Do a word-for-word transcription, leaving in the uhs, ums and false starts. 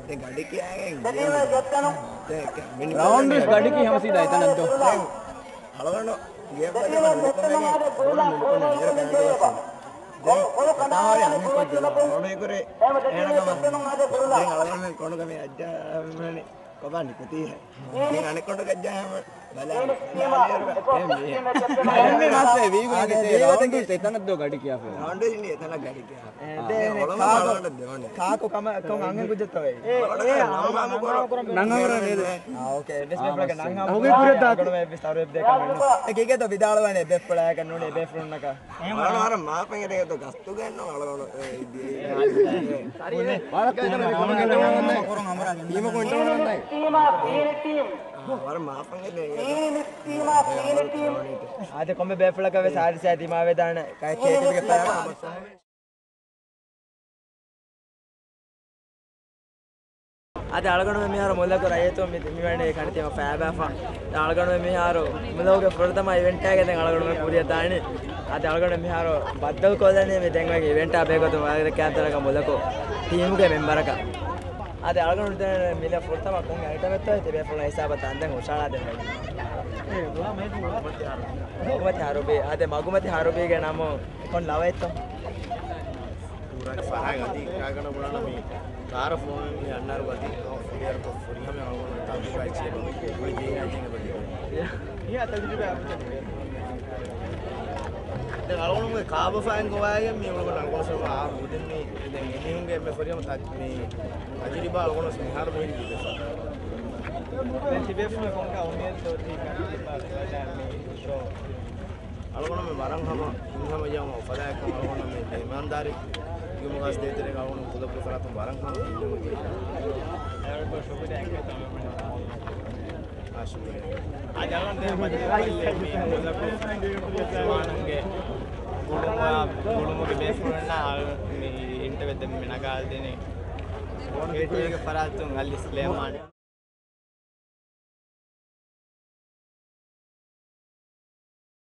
ދެން ގަޑި ކިޔާގެން ގެން ރައުންޑް ގަޑި ކި ހަމަ ސީދާ އެތަނަށް ދޯ. އަޅުގަނޑު ގެއަށް ވަދެ މަން ނުކުމެގެން ރޯޑު ނުކުމެ ނޭރު ކަނޑުވެފަ. ދެން ކަނޑާވަރި އަނެއްކޮށް ދިމާ ރޯޑު އެކުރެ އޭނަ ކަމަށް ދެން އަޅުގަނޑު ކޮނޑު ކަމެއް އައްޖާ ކޮބާ ނިކުތީ ހެ. ދެން އަނެއްކޮނޑު ގައްޖާ ހަމަ ބަލާ. އެންމެ މަސް ވީގޮ އަދެ ދޭވަތަކީ އެތަނަށް ދޯ ގަޑި ކިޔާފަ. ރައުންޑް އިން އެތަނަށް ގަޑި ކިޔާ. އެ، ދެން އޮޅުމަ ކާކު، އަޅުގަނޑަށް ދެވަނީ. ކާކު ކަމަ، ކޮން އަންހެން ކުއްޖެއްތޯ ވެ؟ އޭ، އޭ، ނަން ހަމަ ކުރަން. ނަން ހަމަ ކުރަން ނޭދެ. އާ، އޯކޭ. އެއްވެސް ބޭފުޅަކަށް ނަން ހަމަ ކުރަން. އަޅުގަނޑު ވެއްވި ސަރުވެއް ދޭކަށް ނޫން. އެ ކީކޭތޯ ވިދާޅުވާނެ ބޭފުޅާއަކަށް ނޫނީ ބޭފުޅުންނަކަށް. ވަރަށް، ވަރަށް މާފަށް އެރޭތޯ ގަސްތުގައެއްނު އަޅުގަނޑު. އެ، އެ، އެ، އެ. ވަރަށް މާފަށް އެރޭ. އާދެ، ކޮންމެ ބޭފުޅަކަށް ވެސް އާދެ ސައި ދިމާވެދާނެ. ކައެއް ކޭކެއްގެ ފަޔާ. އަދި އަޅުގަނޑުމެން މިހާރު މުލަކު ރައްޔިތުން މި، މިވަނީ ކަންތީމަ ފައިބާފަ. އަޅުގަނޑުމެން މިހާރު މުލަކުގެ ފުރަތަމަ އިވެންޓާގެ ދެން އަޅުގަނޑުމެން ކުރިއަށް ދާނީ. އަދި އަޅުގަނޑު މިހާރު ބައްދަލުކޮށްލަނީ މި ދެން އޮތް އިވެންޓާ ބެހޭގޮތުން ވަރަށް ކާންތަރަކަށް މުލަކު ޓީމުގެ މެމްބަރަކަށް. އަދި އަޅުގަނޑު ދެން މިލަ ފުރަތަމަ ކޮން އައިޓަމެއްތޯ ތިބޭފުޅުން ހިސާބަށް ދާން ދެން ހުށަހަޅާދޭން. މަގުމަތި ހަރުބީ. އަދި މަގުމަތި ހަރުބީގެ ނަމުން ކޮން ލަވައެއްތޯ؟ ފަރާގަތީ ކާގަނޑަ ބުނާނަ މި ކާރަށް ފޯނު މި އަންނާރު ގަތީ ފުރިހަރުކޮށް ފުރިހަމަ އަޅުގަނޑު ތަޖުރިބާ އެއްޗެއް ބަ މި ޖެހި އަޖީބަ ދިޔަ. ދެން އަޅުގަނޑުގެ ކާބަފައިން ގޮވާގެން މި އަޅުގަނޑު އަޅުގަނޑު ސަބަ އާ މުދިން މި ދެން އެމީހުންގެ އެންމެ ފުރިހަމަ ތަ-، މި ތަޖުރިބާ އަޅުގަނޑު މިހާރު މިހިރީ ލިބިފަ. ދެން ތިބޭފުޅުން ކޮންކަ އުއްމީދު ދޯތީ ކަންތިބާ މި ޝޯ؟ އަޅުގަނޑުމެން ވަރަށް ހަމަ ހިތްހަމަޖެހުމަށް އުފަލާއެއްކަމަށް އަޅުގަނޑުމެން މެހެމާންދާރީ ދިޔުމުގަސް ދޭތެރޭގަ އަޅުގަނޑު ކުލަބުގެ ފަރާތުން ވަރަށް ހަމަ ހިތްހަމަޖެހި. އާ، ޝުކުރިއްޔާ. އަދި އަޅުގަނޑު ދެން މަޖިލީހުގައި މި މުލަކު ޒުވާނުންގެ ގުޅުމާ، ގުޅުމުގެ ބޭފުޅުންނާ މި އިންޓަވިއު ދެން މި ނަގާލަދިނީ ކޭޓީވީގެ ފަރާތުން އަލީ ސުލޭމާން.